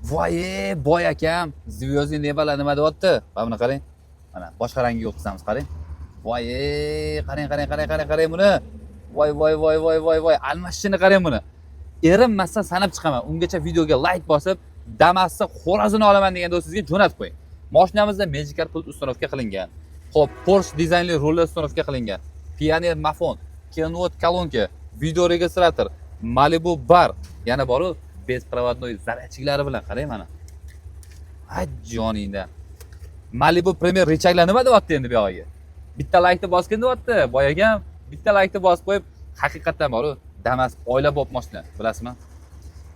Voy, boy akam, звездный небо lar nima deyapti? Mana buni qarang. Mana boshqa rangiga o'tkazamiz, qarang. Voy, qarang, qarang, qarang, qarang, qarang buni. Voy, voy, voy, voy, voy, voy, almashishini qarang buni. Erinmasdan sanab chiqaman. Ungacha videoga like bosib, Damasni xo'rozini olaman degan do'stingizga jo'natib qo'ying. Mashinamizda Magicar pult установка qilingan. Xo'p, Porsche dizaynli rullar установка qilingan. Pioneer Mafon, Kenwood kolonka, видеорегистратор, Malibu bar, yana boru беспроводной зарядчик lari bilan, qarang mana. Ha, joningdan. Malibu Premier рычаг lar nima deyapti endi bu yog'iga? Bitta laykni bosgin deyapti. Boy akam, bitta laykni bosib qo'yib, haqiqatdan boru Damas oila bo'lib mashina, bilasizmi?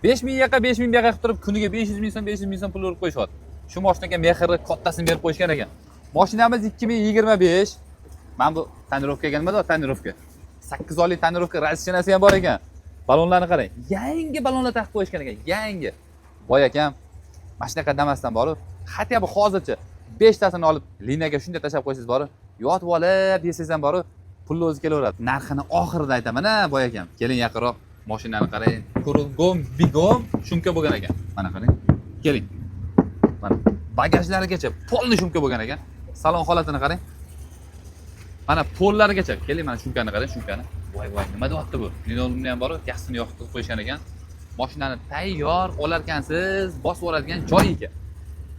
5000 yoqqa, 5000 bu yoqqa qilib turib, kuniga 500 ming so'm, 500 ming so'm pul urib qo'yishyapti. Shu mashinaga mehrni kattasini berib qo'yishgan ekan. Mashinamiz 2025. Mana bu тонировка ga nima deyapti, тонировка? 8 oylik тонировка разрешение si ham bor ekan. Balonlarni qarang. Yangi balonlar taqib qo'yishgan ekan, yangi. Boy akam, mana shunaqa Damasdan borib, хотя бы hozircha 5 tasini olib liniyaga shunday tashlab qo'ysangiz borib, yotib olib yesangiz ham borib, pulni o'zi kelaveradi. Narxini oxirida aytaman, a, boy akam. Keling yaqinroq mashinani qarang. Кругом бегом шумка bo'lgan ekan. Mana qarang. Keling. Mana bagajlarigacha полный шумка bo'lgan ekan. Salon holatini qarang. Mana pollarigacha. Keling, mana шумка ni qarang, шумка ni. Voy voy, nima deyapti bu? Linoleumni ham bor, yaxshisini yoqtirib qo'yishgan ekan. Mashinani tayyor olarkansiz, bosib yuboradigan joy ekan.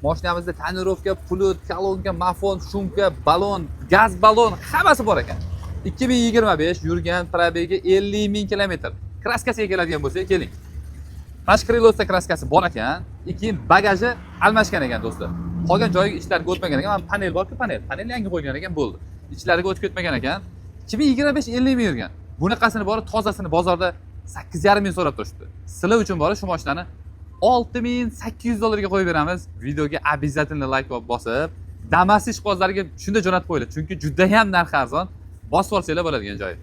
Mashinamizda тонировка, pult, kolonka, mafon, шумка, balon, gaz balon hammasi bor ekan. 2025 yurgan пробег i 50 ming kilometr. Краска siga keladigan bo'lsak, keling. Mana shu крыло sida краска si bor ekan. Keyin bagaji almashgan ekan, do'stlar. Qolgan joyi ichlariga o'tmagan ekan. Mana panel bor-ku, panel. Panel yangi qo'yilgan ekan, bo'ldi. Ichlariga o'tib ketmagan ekan. 2025 50 ming yurgan. Bunaqasini borib tozasini bozorda 8,5 ming so'rab turishdi. Sizlar uchun borib shu mashinani 6800 dollarga qo'yib beramiz. Videoga обязательно like bosib, Damas ishqibozlariga shunda jo'natib qo'yinglar. Chunki juda ham narxi arzon. Bosib olsanglar bo'ladigan joyi.